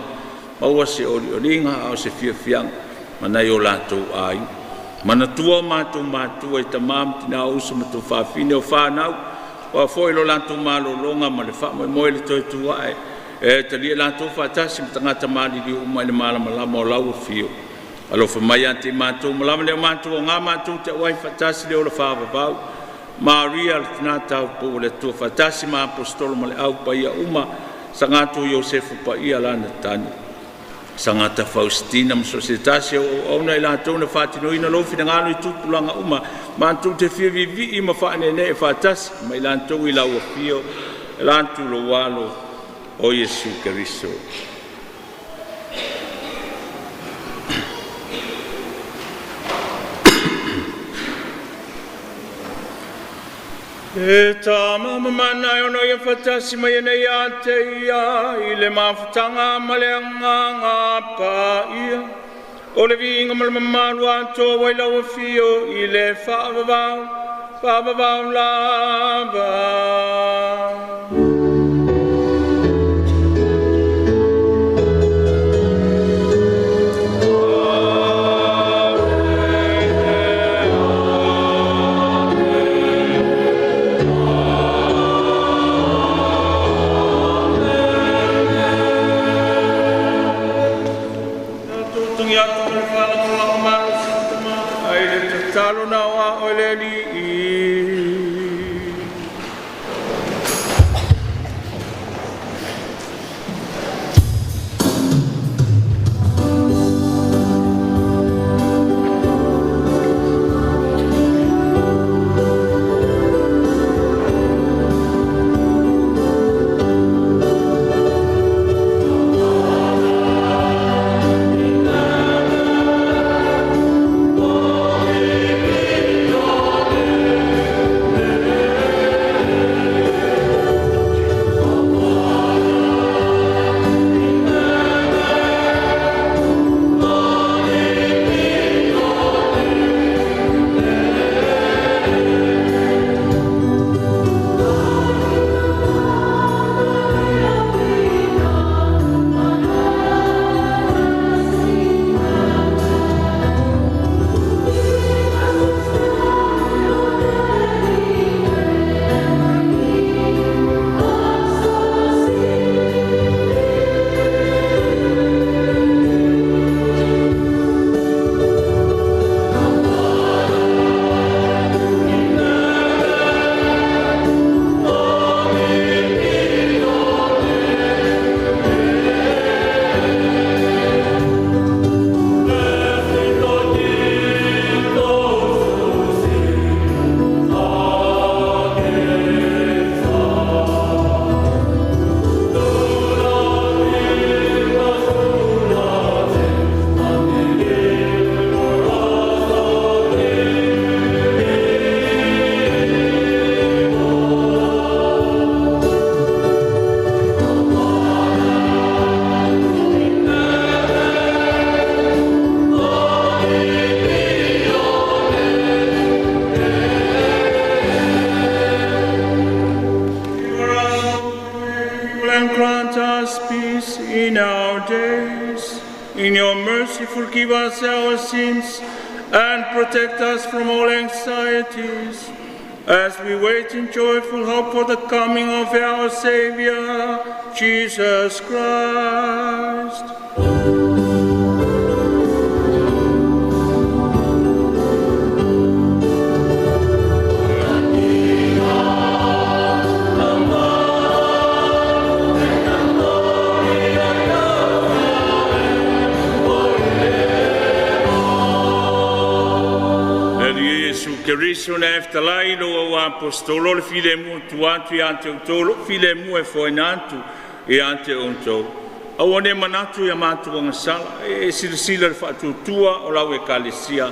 maua se olioliga ao se fiafiaga ma nai o latou aiga. Manatua o matou matua i tama ma tina o uso ma tuafafine o fanau aua foi lo latou malologa ma le faamoemoe i le toe tu ae e talia i latou faatasi ma tagata maliliu uma i le malamalama o lau afio. Alofa mai ia te i matou uma lava nai o matou aoga matou te auai faatasi i le ola faavavau. Maria le Tina Taupou a le Atua faatasi ma Aposetolo ma le Au Paia uma, Sagato Iosefo Paia Lana Tani, Sagata Faustina ma so o se tasi o au auauna i latou na faatinoina lou finagalo i tupulaga uma, matou te fia viivii ma faaneenee faatasi ma i latou i lau afio e ala atu i lou Alo o Iesu Keriso. E Tama ma Mana e ono ia faatasi mai ai nei ia te Ia i le mafutaga ma le Agaga Paia, o le viiga ma le mamalu atoa ua i lau Afio i le faavavau, faavavau lava. Tatou togi atu ma le faalagolago malosi i le Tama, ae le tatalo na o Ao e le Alii. mercy, forgive us our sins, and protect us from all anxieties, as we wait in joyful hope for the coming of our Savior, Jesus Christ. Le Iesu Keriso na eftalai lo au apostolo le filemu tu atu ia te outou lou filemu e foaina atu ia te outou. Aua ne manatu ia matou agasala, e silasila le faatuatua o lau ekalesia.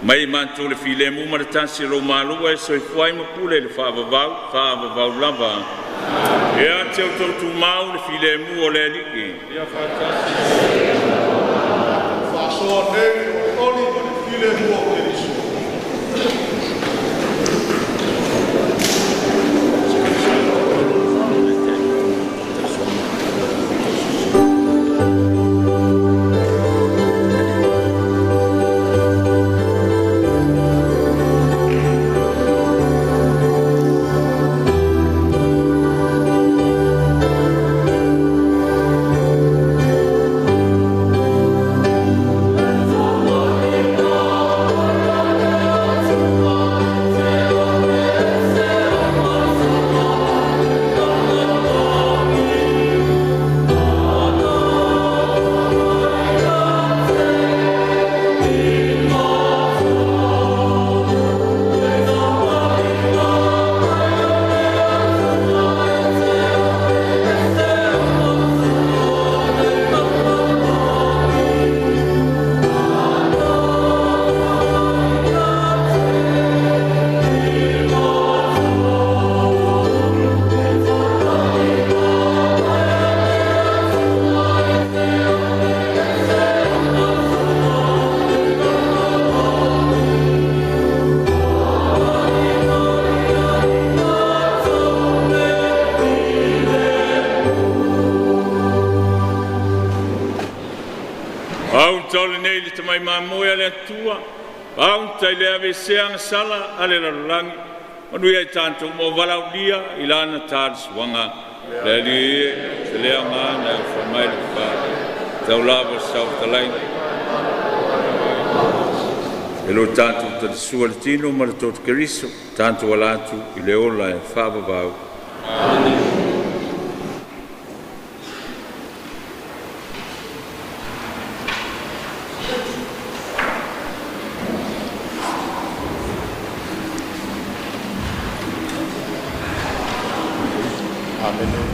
Mai matou le filemu ma le tasi o lou Malo e soifua ai ma pule i le faavavau, faavavau lava. Ia te outou tumau le filemu o le Alii. Ia faatasi. Faasoa nei le olioli ma le filemu o Keriso. Auta o lenei le tamai mamoe a le Atua, auta i le aveesea agasala a le lalolagi, manuia i tatou ma o valaaulia i lana talisuaga. Le Alii e, se le aoga na e ofo mai le fale, taulava saofetalaiga. E lo tatou talisua le tino ma le toto Keriso, tatou ala atu i le ola e faavavau. Amene.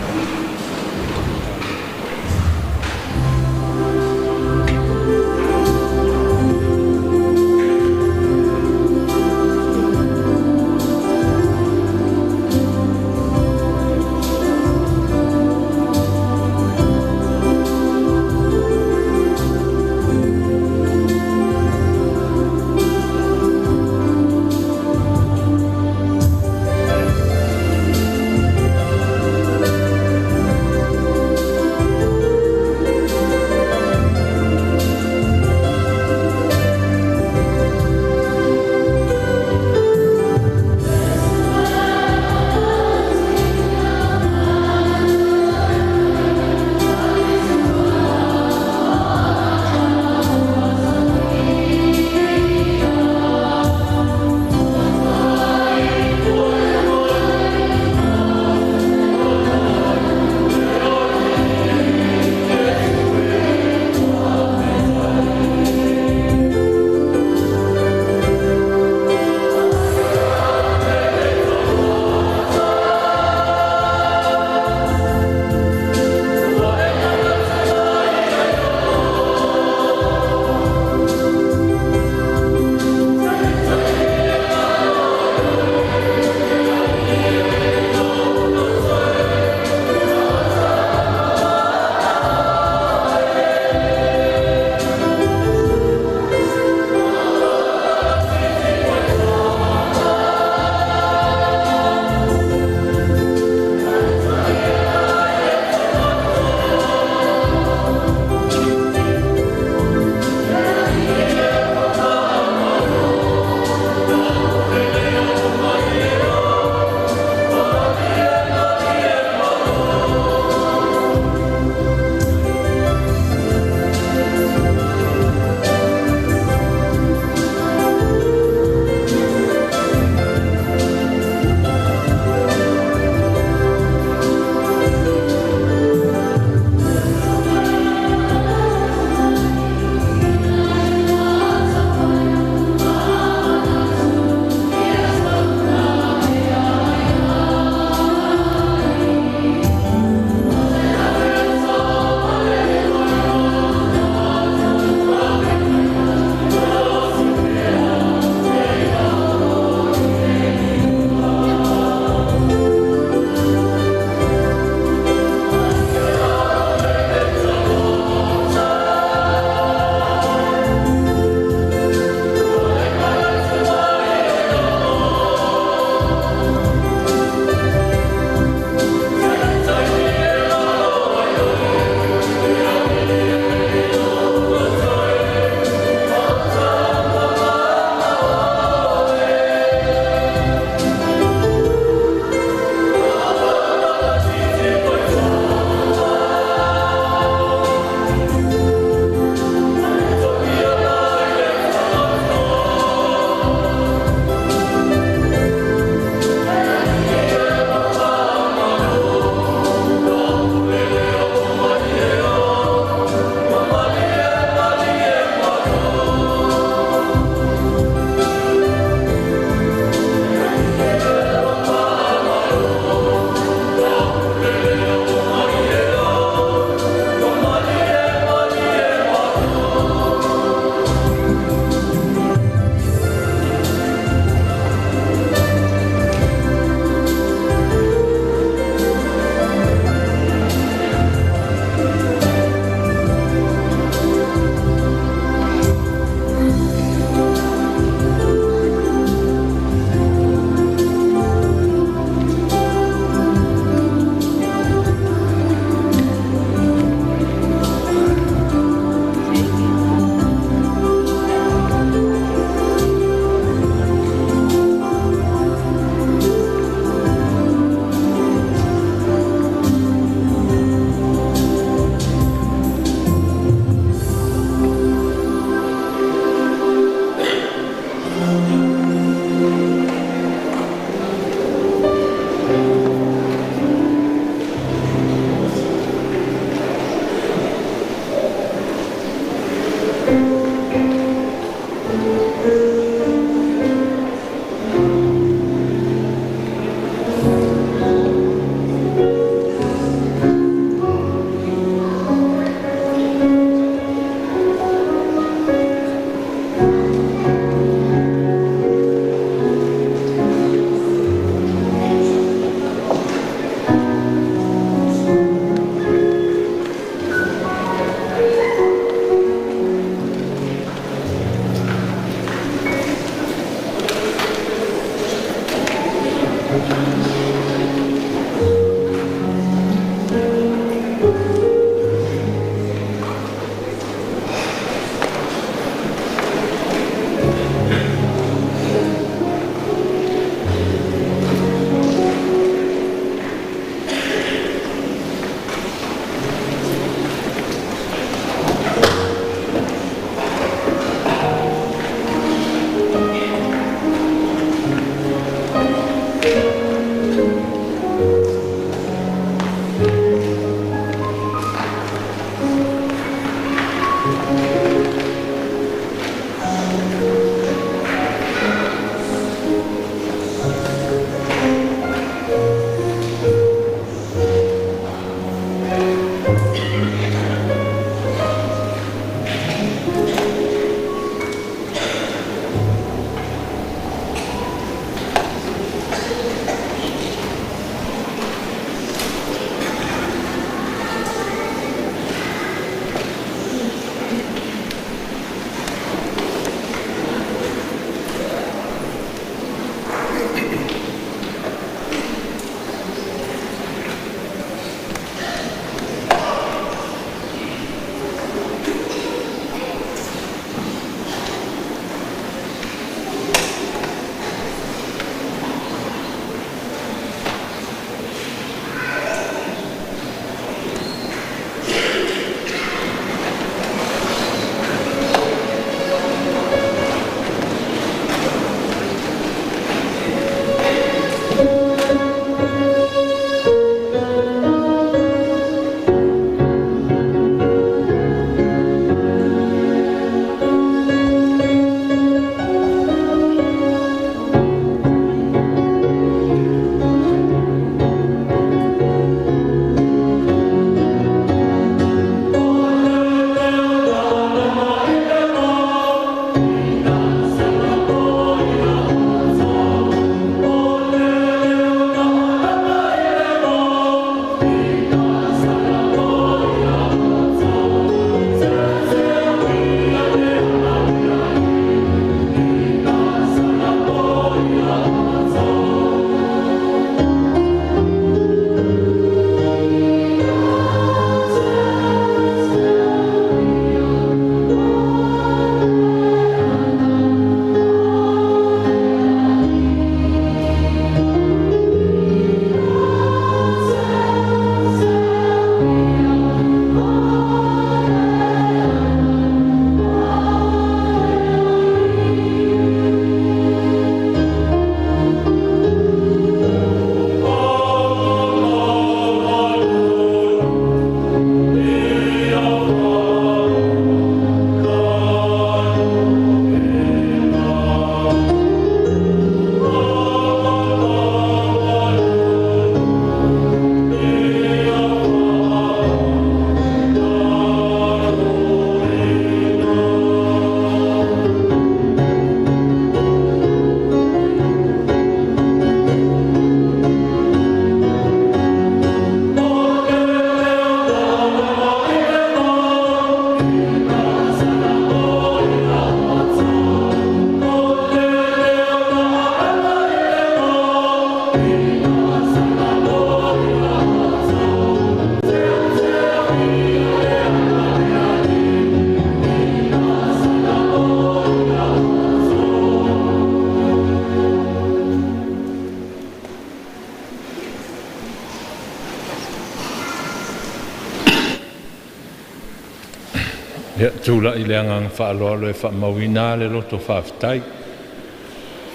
Ia, tulai le agaga faaaloalo e faamauina le loto faafetai,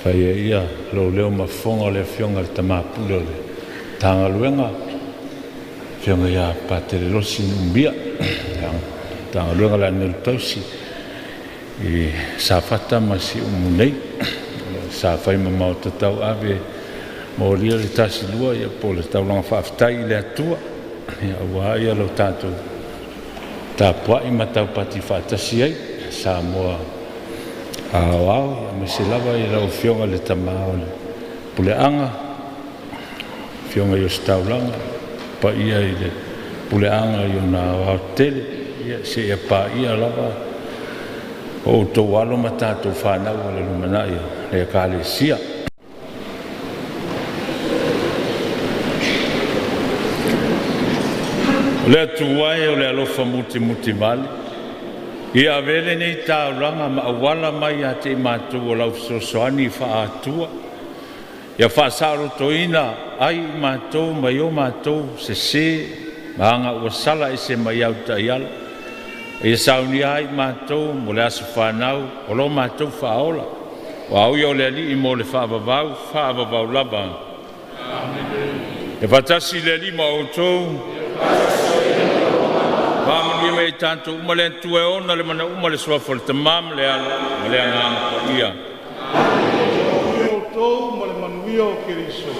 fai ai ia lou leo ma fofoga o le Afioga i le Tama Pule o le Matagaluega, Afioga ia Patele Losi Nuumia, Matagaluega o le Aniau Tausi i Safata ma Siumu nei, sa fai ma maota tauave e molia le tasilua po o le taulaga faafetai i le Atua aua lo tatou tapuai ma taupati faatasi ai Samoa aoao aemaise lava i lau Afioga i le Tama o le Puleaga, Afioga i Ositaulaga, paia i le Puleaga i ona aoaotetele seia paia lava o outou alo ma tatou fanau o le lumanai o le Ekalesia. O le Atua e o le alofa mutimutivale, ia avea lenei taulaga ma auala mai ia te i matou o lau fesoasoani faa-Atua, ia faasaolotoina ai i matou mai o matou sese ma aga ua sala ese mai au taiala, a ia saunia ai i matou mo le aso fanau o lo matou Faaola, aua o Ia o le Alii mo le faavavau, faavavau lava. Ia faatasi le Alii ma outou. Faamanuia mai ia i tatou uma le Atua e ona le mana uma, le suafa o le Tama ma le Alo ma le Agaga Paia. Outou ma le manuia o Keriso.